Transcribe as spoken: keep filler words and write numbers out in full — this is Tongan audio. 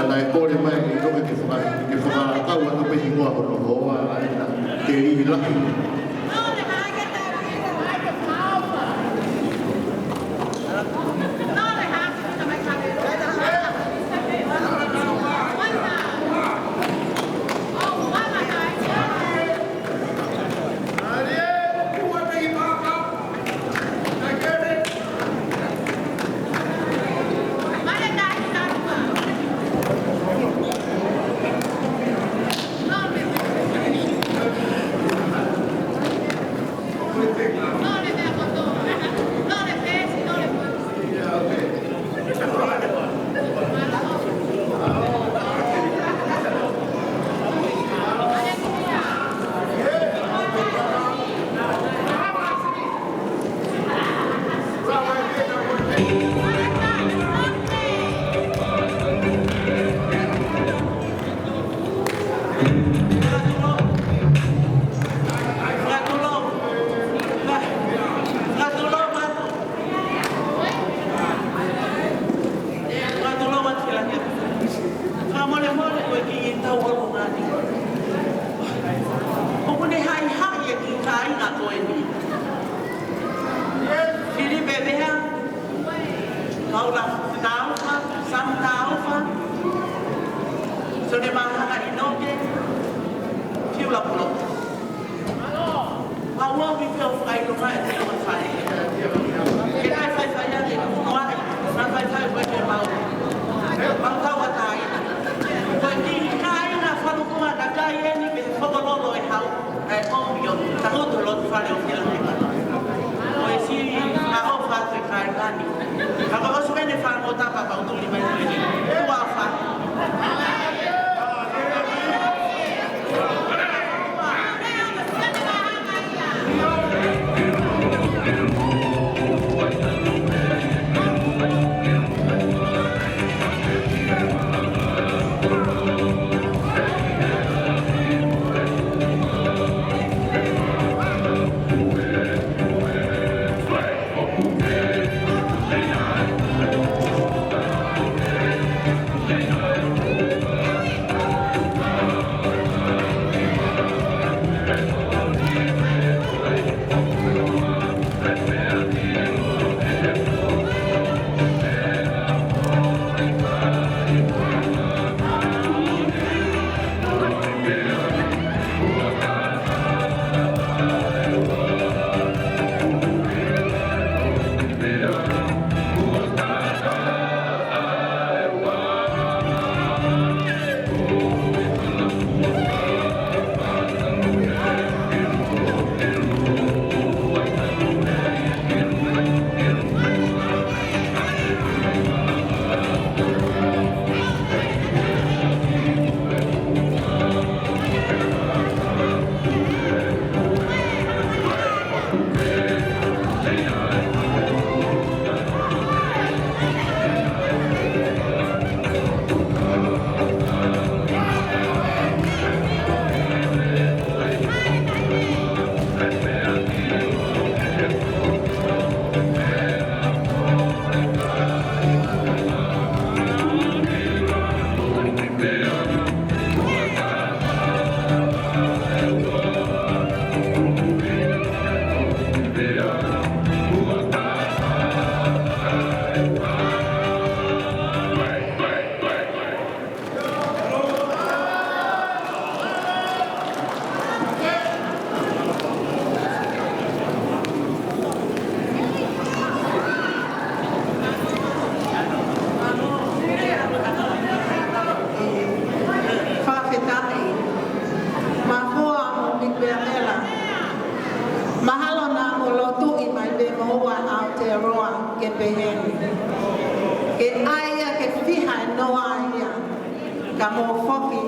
Naʻe kole mai ʻe ʻInoke ke faka-, ke fakalakau atu pē hingoa hono hoa, ʻa ia ke lī lahi. Fakamolemole ko e kiʻi tau ʻolunga ni. ʻOku ne haʻihaʻi e kiʻi kāinga ko eni. Filipe Vea, Paula Taufa, Sam Taufa, Sone Mahanga ʻInoke, Fiula Pulotu. Pau au i pea o fakaʻilonga e te o fai. Ke kai faifai ake, noa ai, na faifai ko e ke mau. Mau tau a tai. Ko e kiʻi kāinga Falukunga ka kai eni pe fokololo e hau. E ko mio, ka ko to lo fale o ke la. Ko e si, a o fa te kai kani. Ka ko o su pene fa mo ta pa pa utuli mai ko eni. Tua fa. Fakafetaʻi. Mafua mo Miki Peamela. Mahalo naʻa mo lotuʻi mai pē mo ua Aotearoa ke pehē ni. Ke ʻai ia ke fiha e noa ia. Ka mou foki,